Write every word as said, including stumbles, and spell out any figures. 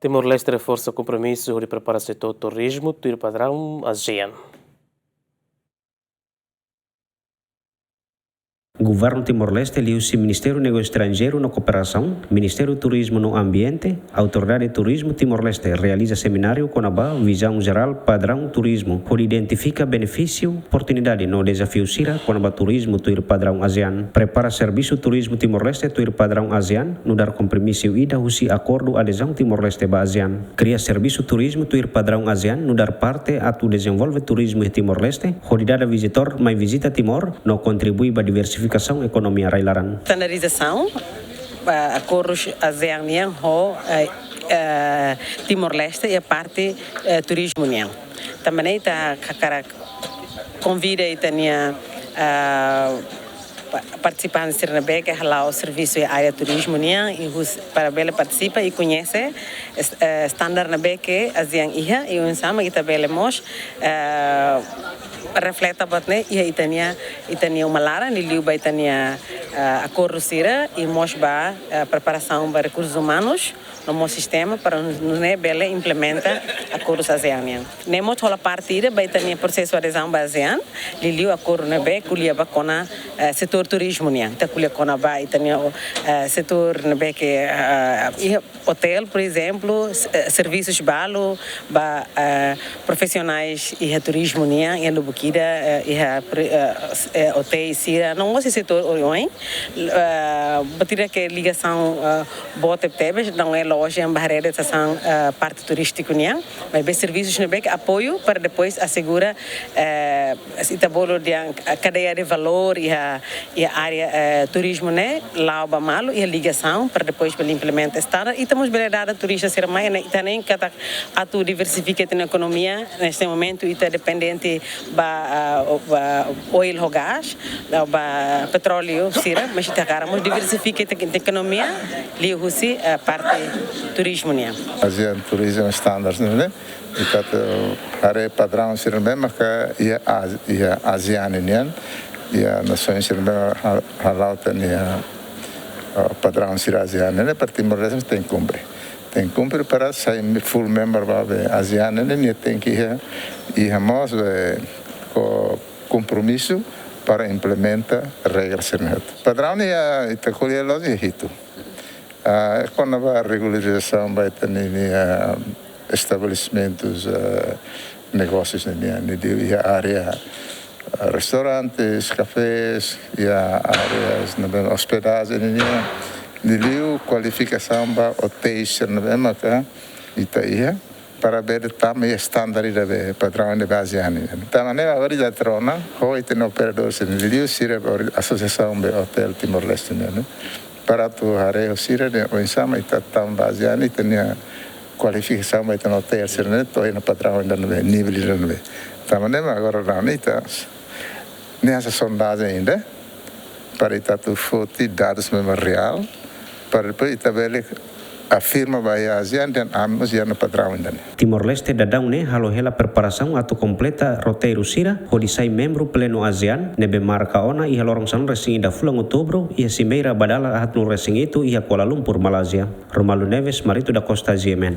Timor-Leste reforsa kompromisu hodi prepara setór turizmu tuir padraun ASEAN. Governu Timor-Leste liuhusi Ministériu Negósiu Estranjeiru no Kooperasaun, Ministériu Turizmu no Ambiente, Autoridade Turizmu Timor-Leste realiza semináriu kona-ba vizaun jerál padraun turizmu, hodi identifika benefísiu, oportunidade no dezafiu sira kona-ba turizmu tuir padraun ASEAN. Prepara servisu turizmu Timor-Leste tuir padraun ASEAN nu'udar kompromisu ida husi akordu adezaun Timor-Leste ba ASEAN. Kria servisu turizmu tuir padraun ASEAN nu'udar parte atu dezenvolve turizmu iha Timor-Leste, hodi dada vizitór mai vizita Timor, no kontribui ba diversifikasaun ekonomia rai-laran. Standardizasaun, ah, akordus ASEAN nian ho, eh, eh, Timor-Leste iha parte, eh, turizmu nian. Tanba ne'e ita hakarak konvida ita-nia, ah, pa-, partisipante sira ne'ebé ke hala'o servisu iha área turizmu nian, i hus-, para bele partisipa i koñese es-, eh, standar ne'ebé ke ASEAN iha, i oinsá mak ita bele mós, eh, refleta buat ne'e iha ita-nia, ita-nia uma laran, liuliu ba ita-nia, eh, akordu sira, i mós ba, eh, preparasaun ba rekursus umanus, no mós sistema para nune'e bele implementa akordus ASEAN nian. Ne'e mós hola parte ida ba ita-nia prosesu adezaun ba ASEAN, liuliu akordu ne'ebé ko'alia ba kona, eh, setór turizmu nian. Ita ko'alia kona-ba ita-nia, eh, setór ne'ebé ke, eh, iha otél, por ezemplu, s-, eh, servisus balu ba, eh, profisionais iha turizmu nian, iha lubuk ida, eh, iha pri-, eh, s-, eh, otéis sira, no mós setór oioin. Eh, buat ida ke ligasaun, eh, boot tebetebes, não é loja, ba haree hanesan, eh, parte turístiku nian, maibé servisus ne'ebé ke apoiu para depois asegura, eh, ita bolu dehan, eh, kadeia de valór iha, iha área, eh, turizmu ne'e, la'o ba malu, iha ligasaun para depois bele implementa standar, i ita mós bele dada turista sira mai, ne'e ita hanoin katak atu diversifika ita-nia ekonomia, neste momentu ita dependente ba, ah, o-, ba oil ho gás, ba petróleu sira, mas ita hakarak mós diversifika ita-nia ekonomia, liuhusi, eh, parte turizmu nian. ASEAN Tourism Standards, ne'e? Ita atu haree padraun sira ne'ebé maka iha Az-, iha ASEAN nian, iha nasaun sira ne'ebé ha-, hala'o tan iha, ah, padraun sira ASEAN ne'e, para Timor-Leste tenke kumpre. Tenke kumpre para sai full member ba be ASEAN ne'e, nia tenke iha, iha mós be ko-, kompromisu para implementa regra sira ne'e. Padraun ne'e iha, ita ko'alia loos iha hitu. Ah, kona-ba regularizasaun ba ita-nia, ah, estabelesimentus, ah, negósius ne'e, ne'e, ne'e iha área, ah, restaurantes, kafés, iha áreas ne'ebé hospedajen ne'e, ne'e, liuliu kualifikasaun ba otéis ne'ebé maka ita iha, para bele tama iha standar ida be padraun ida be ASEAN nian. Tanba ne'e agora ita rona ho ita-nia operadór sira, liuliu sira be or-, asosiasaun be otél Timor-Leste nian, ne'e? Para atu haree ho sira dehan oinsá mak ita tama ba ASEAN, ita-nia kualifikasaun ba ita-nia otél sira ne'e to'o iha padraun ida ne'ebé, nivel ida ne'ebé. Tanba ne'e mak agora daudaun ita, ne'e hanesan sondajen ida, para ita atu foti dadus memoriál, para depois ita bele afirma ba iha ASEAN dehan ami mós iha ona padraun ida ne'e. Timor-Leste daudaun ne'e halo hela preparasaun atu kompleta roteiru sira hodi sai membru plenu ASEAN, ne'ebé marka ona iha loron sanulu-resin-ida fulan Outubru, iha simeira ba dala haatnulu-resin-hitu iha Kuala Lumpur, Malázia. Romualdo Neves, Marito da Costa, G M N.